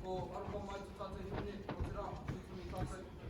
Ko Aroha Mai te tātou himene o te rā, hui tonu tātou.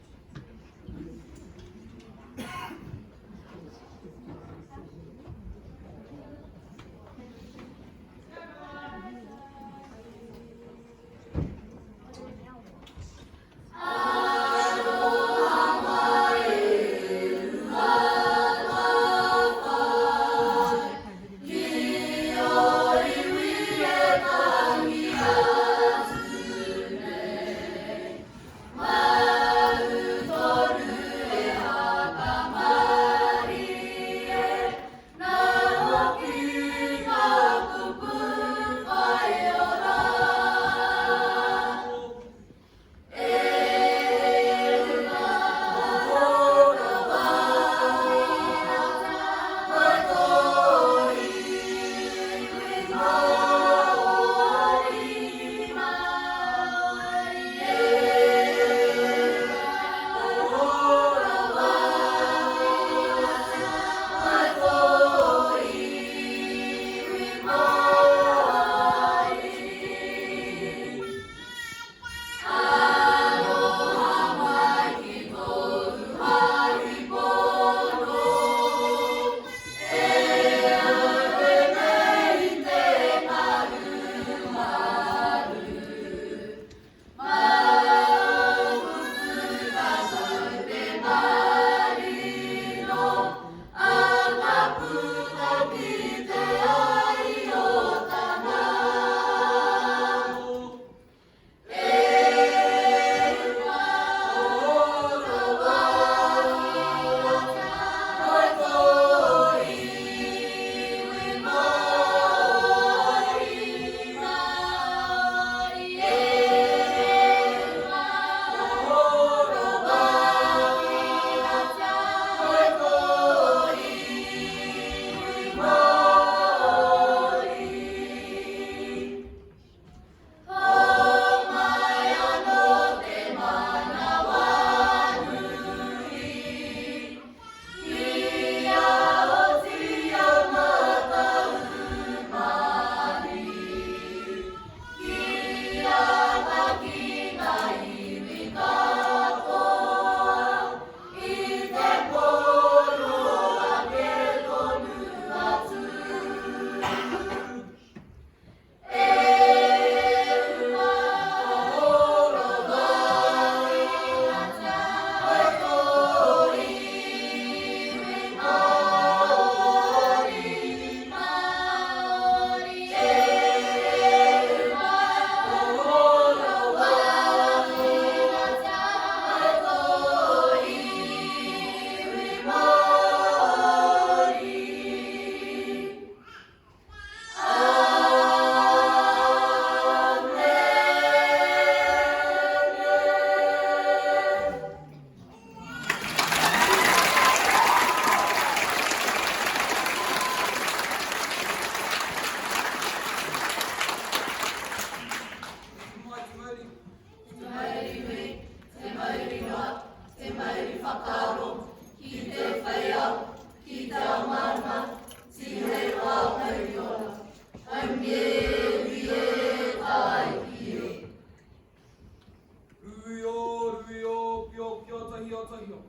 Ruio, ruio, pio, pio, tahia, tahia.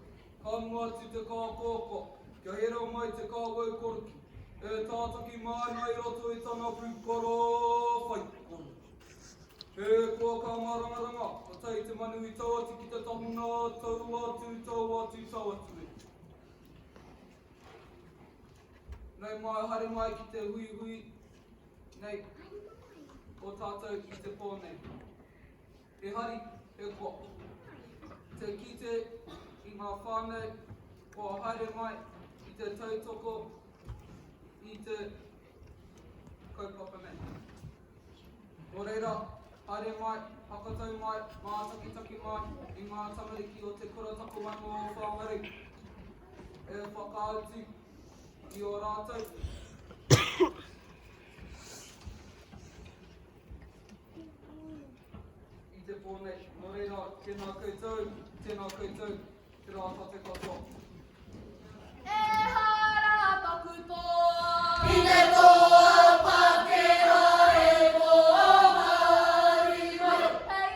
Ka mua atu te kākōkō, kia hera mai te kāwau koroki, e tātaki māna i roto i tana pūkoro whaikoro. He koa ka mārangaranga, ka tae te manu i tau atu ki te tahuna, tau atu, tau atu, tau atu e. Nei mai, haere mai ki te huihui, nei, o tātou i te pō nei. He hari, he koa. Te kite i ngā whānau kua haere mai ki te tautoko i te kaupapa nei. Nō reira, haere mai, hakatau mai, mātakitaki mai i ngā tamariki o Te Kura Takumaimō o Whangarei e whakaatu i ō rātou I te pō nei. Nō reira, tēnā koutou, tēnā koutou, te rā tātou katoa. Ehara taku toa. I te toa Pakeha e toa Maori mai. Hei.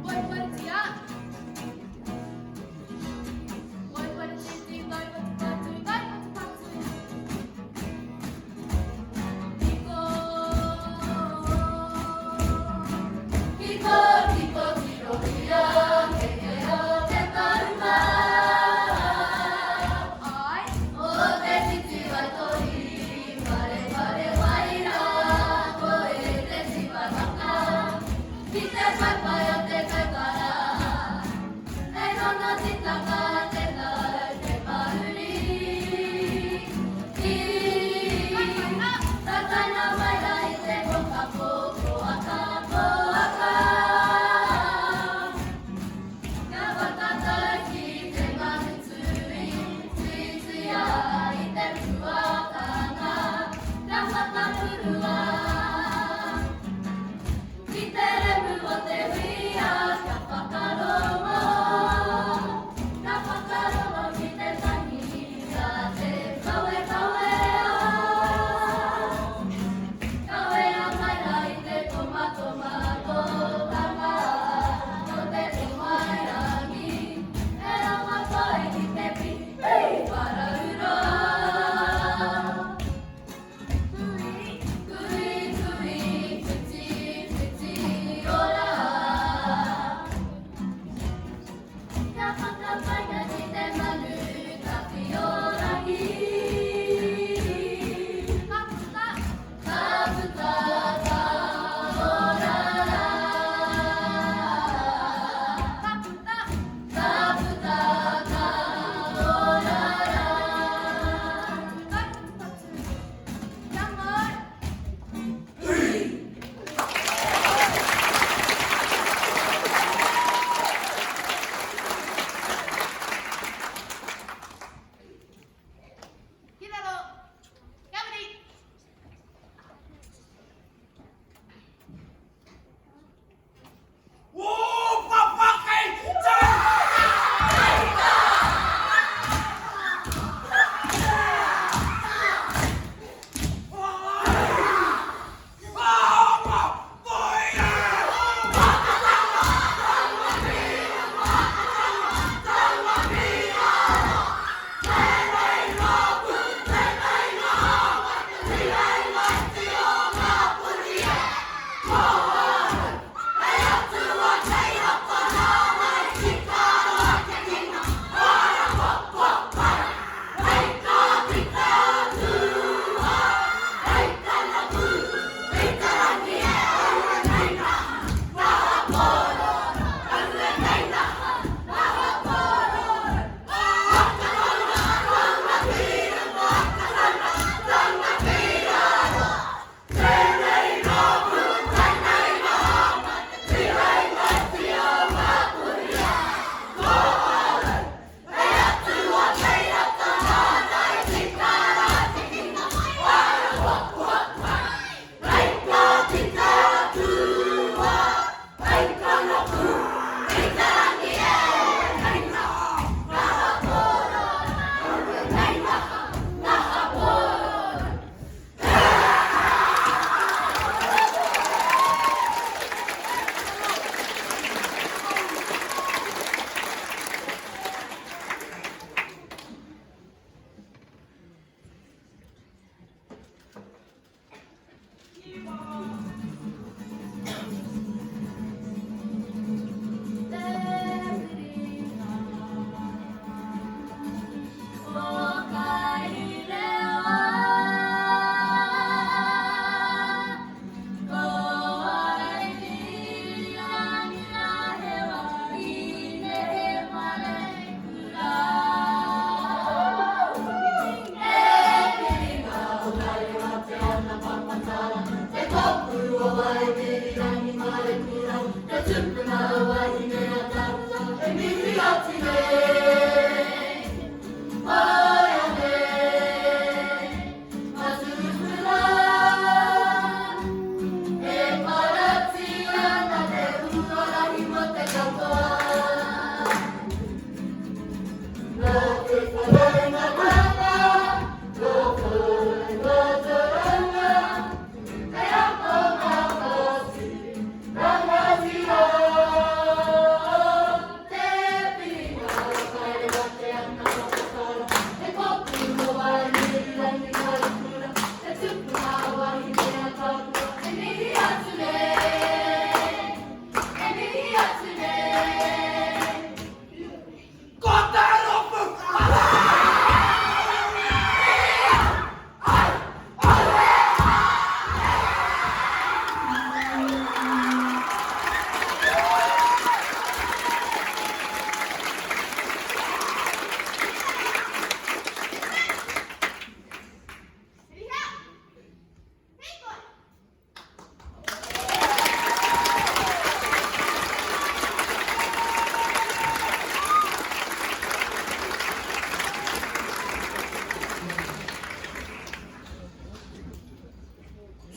Waiparitia. Waiparititi, taipatupatu, taipatupatu. Kiko. Kiko, kiko, tirohia, kekea te taruma. Ai, o te titi waitohi, pare pare waira, ko e te timataka, ki te paepae o te kaipara. E nono titaka te tau te mauri. I takana mai rā i te pokapo, poaka, poaka. Kia whakatau ki te manu tui, tuituia i te puakanga, kia whakapurua. Ki te remu o te huia, kia whakarongo, kia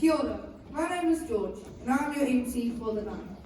Kia ora, my name is George and I'm your MC for the night.